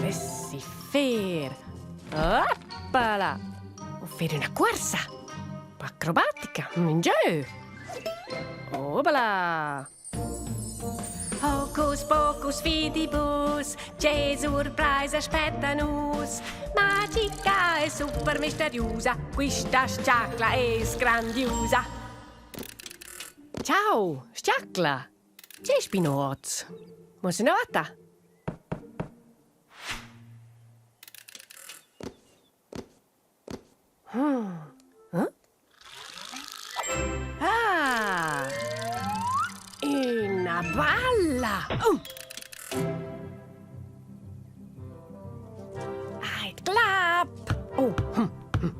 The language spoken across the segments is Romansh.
Lessi fer. Oppala! O fer üna cuorsa. Acrobatica, ün gieu. Obala! Hocus pocus fidibus, Tge surpraisa spetta nus? Magica e super misteriusa, quista sciacla es grandiusa. Ciao, sciacla! Tge spinoz? Mo se nota? Ah! Üna balla! Oh! Ait clap! Oh! Hm, hm.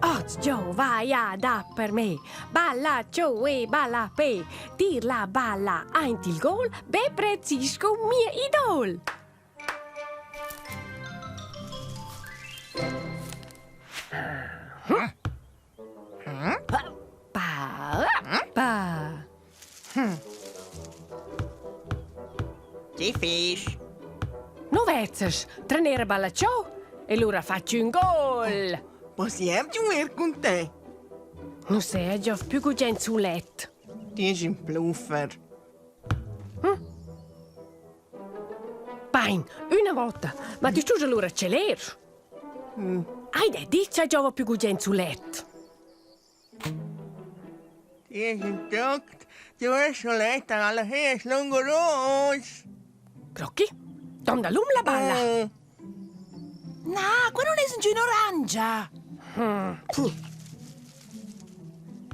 Oz Joe vaia da per me. Balla Joe e balla pe. Tir la balla aint il gol, be precis sco mia idol. Ti fisch. Nu vezzas, trener ballacciò e lura faccio ün gol. Possiamo giuer cun te? Nu sé, giov pü gugent sulet. Ti es ün pluffer. Bain, üna vota, ma ti stust alura celer. Hai det dit cha giova pü gugent sulet. Ti es ün tuct, ti es suletta, alla fin es lungurus. Crocchi, dom dalum la balla. Na, qua non es ingün'orangia. Puh.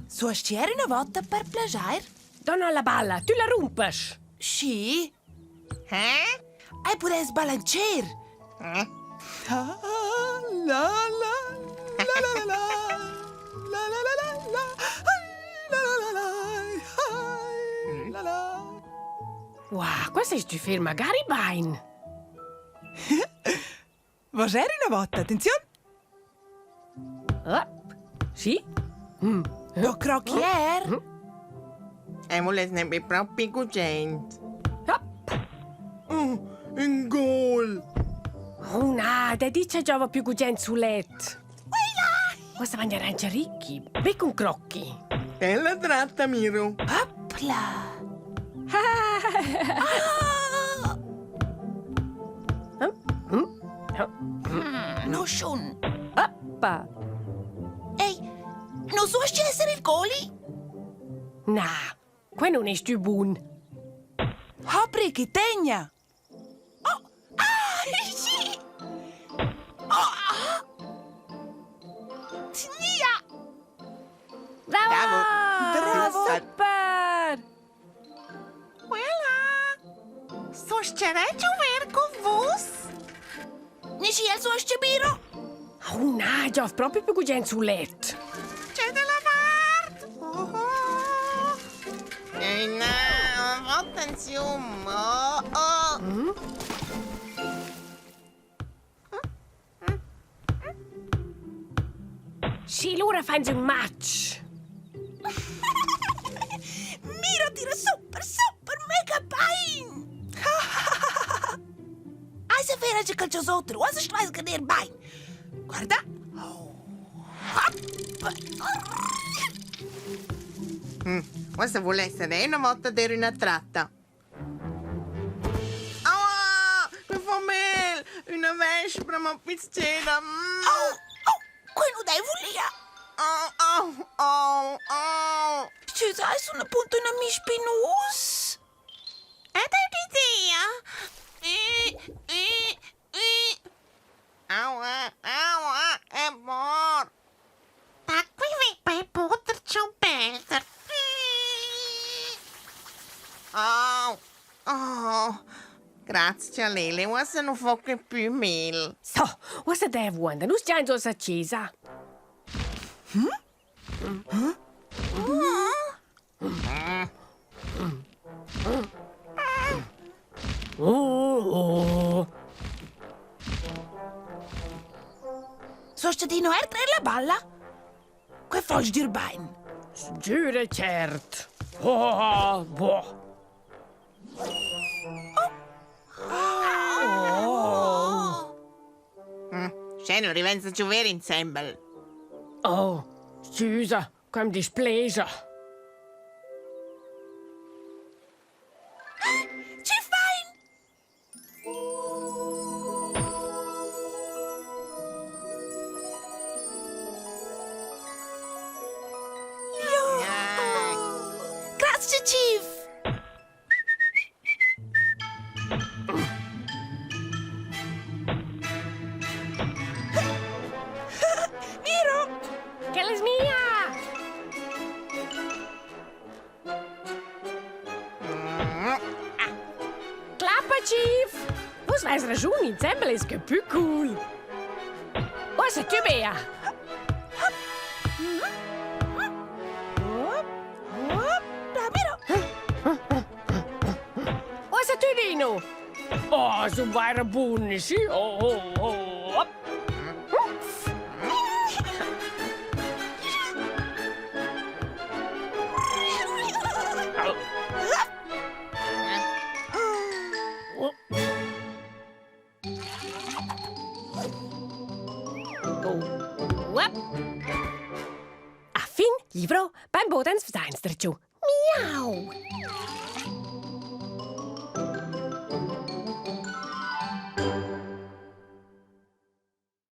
Suos-cher üna vota per plaschair? Donna la balla, tü la rumpas. Schi? Eh? Ei pudess balantscher. Eh? La la la la la la la la la la la la la la la la Wow, questa es tü fer magari bain. Vas er üna vota, attenziun! Up. Sì? Mm. No croquier! Mm. E vuless nempe propi gugent. Hop. Oh, ün gol! Oh na, da dice giova più gugent sulet. Questa mangia arancia ricchi, be cun crocchi. Bella tratta, Miro. Hopla! Ah! No schon. Oppa! Ei, non so essere il goli? Na, qua non è più bun. Apri che tegna! Oh! Ah, sì! Oh! Ah! Tnia! Bravo! Bravo! Super! Quella! Succede giuver con vus? Nisci el suosce biro? Oh na, già proprio più gugent sul letto. C'è della vart! Oh, oh. Ei na, attenzione! Oh, oh. Mm? Schi, lura fains ün match. Miro tira super, super mega bain! Ai se vera che calcio sotto, uossa stuais gader bain. Guarda. Hop! Mm, uossa vulessa una volta der üna tratta. Aua! Mi fa mel! Üna vespra m'ha pizzeda. Mm. Au, au, quei nu dai vulia. Au, au, au, au. Scusa, sono appunto una mi spinus. Ed è l'idea. Eh, eh, eh. Aua, aua, è mort. Da qui vi per poter belder. Au, oh. Grazie Lele, uossa nu fo que pü mel. So, uossa dev uonda, nus giains uossa a chesa. Hm? Hm? Oh, oh. Sost di no er trer la balla? Que fos dir bain. Sgür e cert. Oh, oh, boh. Oh. Sche nu rivains a giuver insembel. Oh, scusa, que'm displescha. Che fain? Grazcha, Chief! Miro! Quella es mia! Clappa, Chief! Vus vais raschun, insembel es que pü cool. Uossa tü, Bea! Uossa tü, Dino! Oh, sun vaira bun, schi. Oh, oh, oh. A fin, livro, bainbod ans vzains darcheu. Miau!